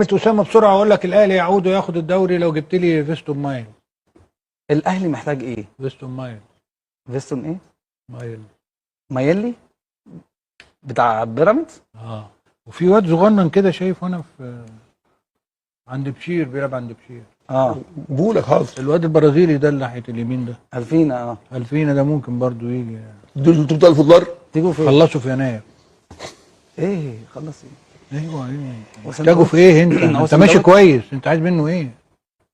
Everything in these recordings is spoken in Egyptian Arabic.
اسامة بسرعة اقول لك الاهلي يعود وياخد الدوري لو جبت لي فيستون مايل. الاهلي محتاج ايه؟ فيستون مايل. فيستون ايه؟ مايل. مايلي بتاع بيراميدز؟ اه، وفي واد صغنن كده شايفه انا في عند بشير، بيلعب عند بشير. اه بقولك حاضر. الواد البرازيلي ده اللي ناحية اليمين ده، الفينا. اه الفينا ده ممكن برضو يجي. دول 300000 دولار تيجوا فين؟ خلصوا في يناير. ايه خلص ايه؟ ايوه ايوه. هو محتاجه في ايه انت؟ هو انت ماشي سندوتش؟ كويس، انت عايز منه ايه؟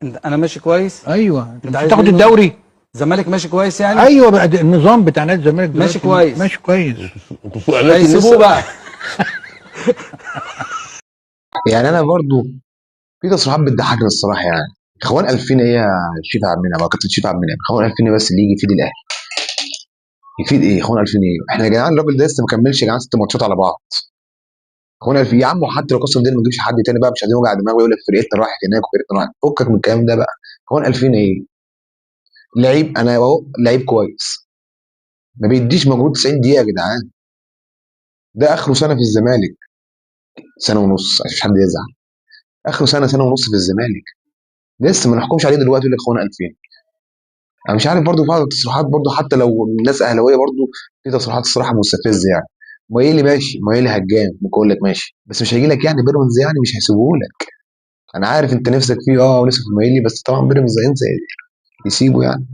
انت انا ماشي كويس؟ ايوه انت انت مش عايز هتاخد منه؟ الدوري؟ الزمالك ماشي كويس يعني؟ ايوه بقى، ده النظام بتاع نادي الزمالك دلوقتي ماشي كويس. ماشي كويس. انتوا سوق اعلانات هيسيبوه لسه؟ بقى. يعني انا برضو في تصريحات بتضحكني الصراحة. يعني خوان 2000 ايه يا شريف عبد المنعم؟ كابتن شريف عبد المنعم، خوان 2000 بس اللي يجي يفيد الاهلي. يفيد ايه خوان 2000 ايه؟ احنا يا جدعان الراجل ده لسه ما كملش يا جدعان 6 ماتشات على بعض. خوان 2000 يا عم، وحتى لو كسر الدنيا ما تجيبش حد تاني بقى، مش عايزين وجع دماغ ويقول لك فرقتنا راحت هناك وفرقتنا راحت. فكك من الكلام ده بقى. خوان 2000 ايه؟ لعيب، انا اهو لعيب كويس، ما بيديش مجهود 90 دقيقة يا جدعان. ده اخره سنة في الزمالك، سنة ونص عشان مش حد يزعل. اخره سنة، سنة ونص في الزمالك، لسه ما نحكمش عليه دلوقتي يقول لك خوان 2000. انا مش عارف برضو بعض التصريحات برضو حتى لو الناس اهلاويه برضو في تصريحات الصراحة مستفزة. يعني مايلي ماشي، مايلي هجام ممكن اقول لك ماشي، بس مش هيجي لك يعني بيراميدز، يعني مش هيسيبوه لك. انا عارف انت نفسك فيه اه ونفسك في مايلي، بس طبعا بيراميدز هينسى يسيبه يعني.